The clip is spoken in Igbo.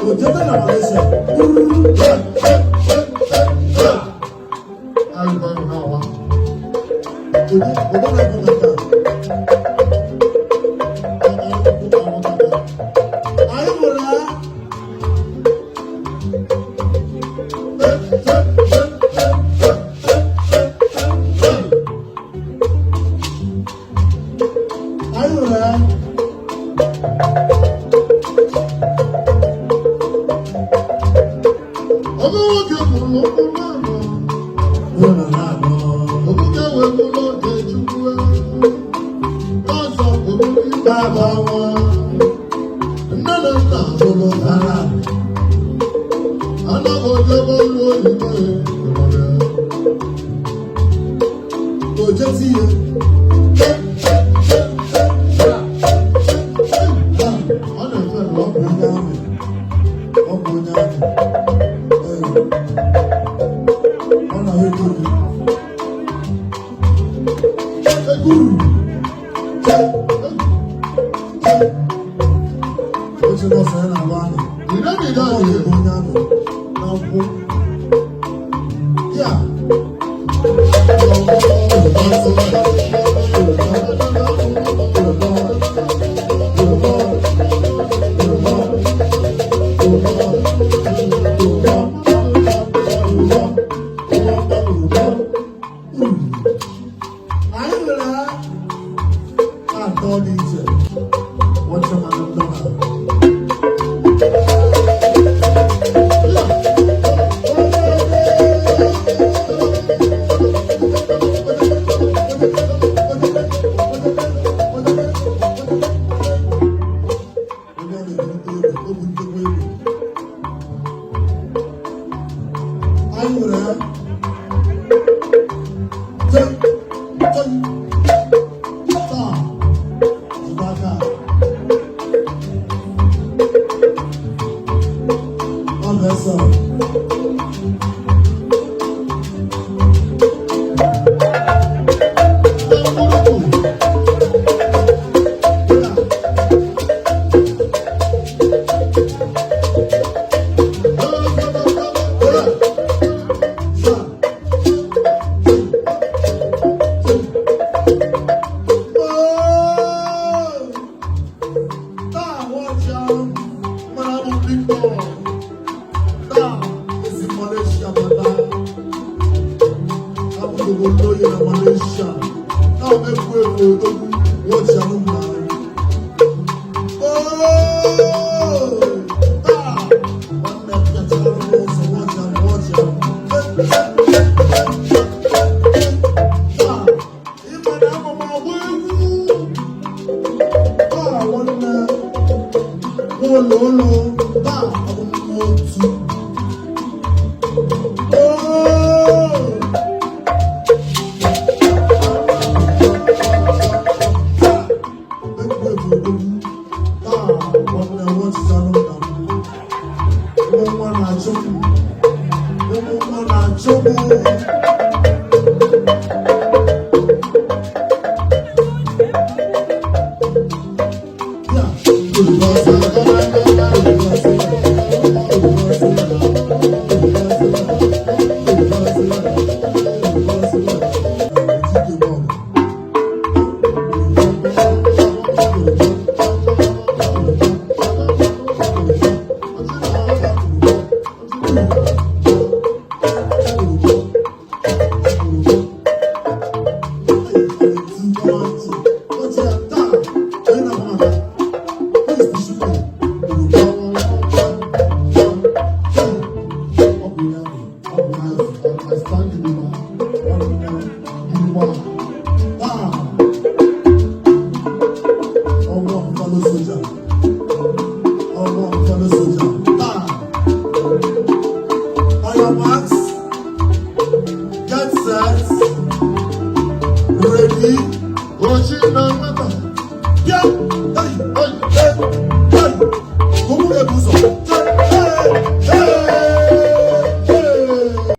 Ojebe na Malaysia. Onye obodo na-ekwu maka anyị nwere ha. Anyị nwere ha. Ọmụ nwoke mụrụ ụmụ mmanụ. Ụlọ na-anọ. Omume wee bụrụ oge Chukwu. Ọzọ omume ikpe agbanwe. Nne na nna hụrụ ha. Anaghị ojebe ọrụ oyibo. Ojeti ihe. Ọ na-efe Ọ bụ onye amị. Ọ bụ onye amị. Ee. Ọ na-eto gị. Uru. Oche nọọsụ ya na-agba amị. Ire Ọ na na-ebu onye amị na nkwụ. Ya. Anyị nwere ha atọ dị iche. Wọcha mana ndọba. Onye ọ na-ebute egwu, o butekwa egwu. Anyị nwere ha. Te, te, taa, jide aka. Ọ bụ Victor. Taa, esi Malaysia bata. Abụdogo n'oyi na Malaysia. Taa ekwu ekwu odogwu wọchi anụ m na. Oh! Taa, nwanne m bịachara m n'ụzọ wọchi anụ wọchi anụ. Taa, ịma na ama m agba egwu. Taa, nwanne ụlọ ụlọ taa abụ m otu. Oh! Taa, egwu egwu odogwu. Taa, nwanne wọchichanụ m na m. Ụmụ nwa na-achụ m. Ụmụ nwa na-achụ m.